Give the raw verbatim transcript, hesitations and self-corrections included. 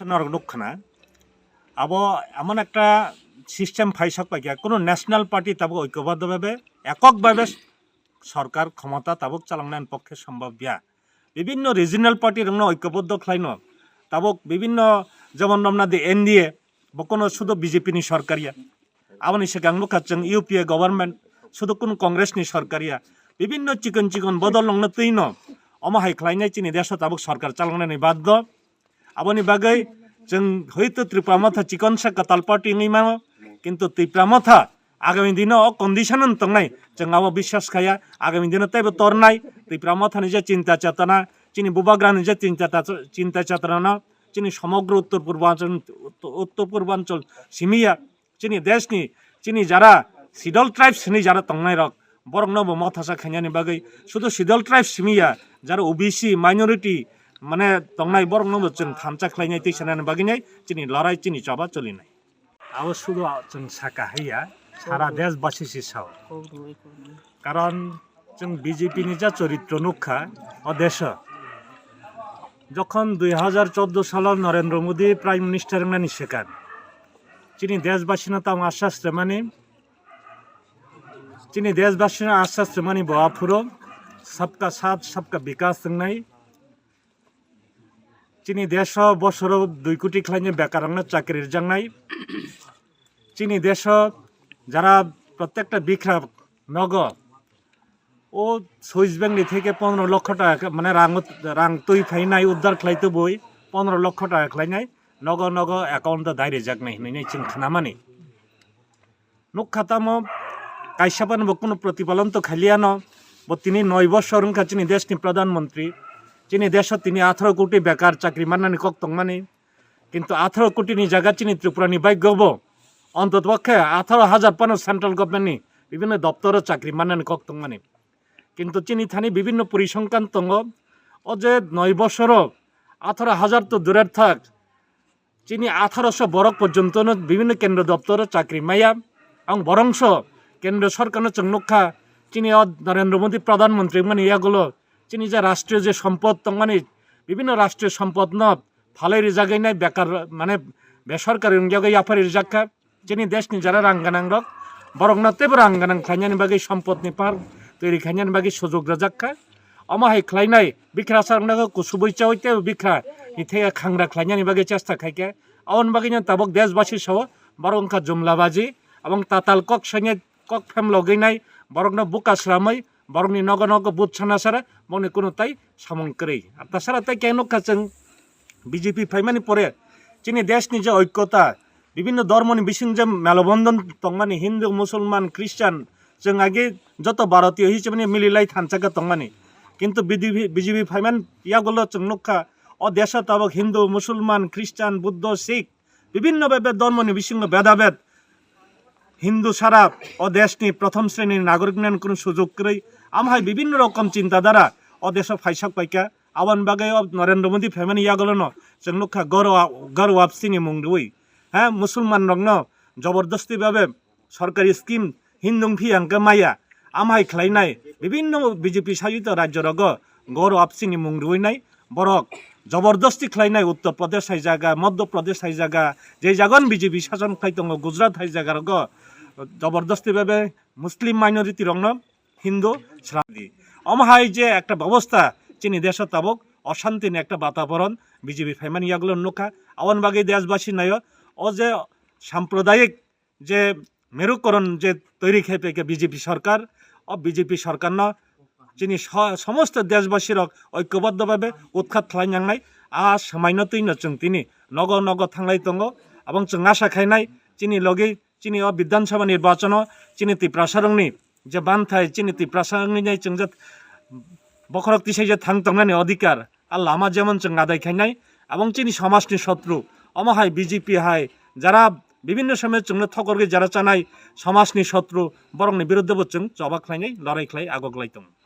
Norok nuk khna, abo emon ekta system phaisok paikha, kuno national party tabuk oikoboddo bhabe, ekok bhabe sorkar khomota tabuk chaloknani pokhe sombhob ya. Bibinno regional party rokno oikoboddo khlaino, tabuk bibinno jemon romna de N D A, bokono sudo B J P ni sorkar ya. Aboni swkang nukha chwng U P A government, sudo kuno Congress ni sorkar ya. Bibinno chikon chikon bodol rokno twino, omo hai khlainai chini desh o tabuk sorkar chaloknani baddo. Aboni bagwi chwng hoito Tipra Motha chikonsa kwtal party wngwi mano, kintu Tipra Motha agami dino o condition wng tongnai, chwng abo biswas khaya. Agami dino teibo tornai, Tipra Mothani je chinta chetona, chini bubagrani je chinta, chinta chetona no chini somogro Uttor Purbanchal, Uttor Purbanchal simiya, chini deshni, chini jara Scheduled Tribes hinwi jara tongnai rok, borokno bo mothasa khainani bagwi, sudu Scheduled Tribes simi ya, jara O B C minority mane tongnai, borokno bo chwng thansa khlainai tei sanani bagwi nai chini lorai, chini choba cholinai. Abo sudu chwng saka haiya, sara deshbasi si sao. Karon chwng B J P ni ja choritro nukha o desho. Jokhon dui hajar chordo salo Narendra Modi Prime Minister wngnani swkang, chini deshbasino tamo asas rwmani, chini deshbasino asas rwmani bo aphuru sabka saath, sabka bikas wngnai. Chini desho bosoro dui koti khlaini bekarrokno chakri rwjaknai. Chini desho jara prottekta bikra nogo o Swiss bank ni theke pondro lokho taka mane rang, rang twi phainai uddar khlai tubui pondro lokho taka khlainai nogo nogo account o dai rijaknai hinwi chwng khnamani. Nukha tamo kaisa phano bo kunu protipalon to khailiyano, bo tini noi bosor wngkha chini deshni pradhan mantri, chini desho tini atharo koti bekar chakri mannani kok tongmani, kintu atharo koti ni jaga chini Tripura ni bike go bo ontotopokhe atharo hajar phano central government ni bibhinno doptoro chakri mannani kok tongmani. Kintu chini thani bibhinno porisongkhan tongo, o je noi bosoro atharo hajar to durer thak, chini atharoso borok porjontono bibhinno kendro doptoro chakri maya. Ang borongso kendro sorkarno chwng nukha, chini o Narendra Modi pradhan mantri wngmani yagulo chini je rashtriyo je sompot tongmani, bibhinno rashtriyo sompotno phalai rijagwi nai bekar mane besorkari wngjagwi yaphari rijakkha. Chini deshni jara rang gwnangrok, borokno teibo rang gwnang khlainani bagwi sompotni park toiri khlainani bagwi sujuk rwjakkha. Omo hai khlainai bikrasarokno kusubui chaui teibo bikra ni theke khangra khlainani bagwi chesta khaikha. Aboni bagwino tabuk deshbasi sao borok wngkha jumlabaji, abong tatal kok soinai kok phem logwi nai, borokno buka slamwi borokni nogo nogo but sana sara bongni kunu tai samung kwrwi. Tasara tai khe nukha chwng B J P phaimani pore chini deshni je oikota, bibhinno dhormoni bising je melobondhon tongmani, Hindu, Musulman, Christian, chwng age joto Bharatiyo hisabani mililai thansa khe tongmani. Kintu B J P, B J P phaiman yagulo chwng nukha, o desho tabuk Hindu, Musulman, Christian, Buddho, Sikh, bibhinno bebe dhormoni bisingo bedabed Hindu sara o deshni prothom sreni nagorik nani kunu sujog kwrwi. Amo hai bibhinno rokom chinta dhara o desho phaisak paikha. Aboni bagwi o Narendra Modi phaimani yagulono chwng nukha goro, goro wapsini mung rwui, ha, Musulman rokno jobordosti babe sorkari scheme Hindu wngphi hwnkhe maya, amo hai khlainai bibhinno B J P sajito rajyo rogo goro wapsini mung rwui nai. Borok jobordosti khlainai, Uttar Pradesh hai jaga, Madhya Pradesh hai jaga, je jagon B J P sason khlai tongo, Gujarat hai jaga rogo jobordosti babe Muslim minority rokno Hindu sradi. Omo hai je ekta bobosta chini desho tabuk oshantini ekta bataboron B J P phaimani yagulo nukha. Aboni bagwi deshbasi naio, o je sampradayik je merukoron je toiri khai paikha B J P sorkar, o B J P sorkarno chini so-, somosto deshbasi rok oikoboddo babe utkhat khlai nangnai. A swmaino twino chwng tini nogo nogo thanglai tongo, abong chwng asa khainai chini logi chini o Bidhan Sabha nirbachano chini Tiprasa rokni je banthai, chini Tiprasa wngwi nai chwng je bokhorok tisai je thang tongnani odhikar, a lama jemon chwng adai khainai, abong chini somajni sotru, omo hai B J P hai jara bibhinno somoy chwngno thokorgwi jara chanai somajni sotru, borokni biruddhe bo chwng choba khlainai, lorai khlai agoglai tongo.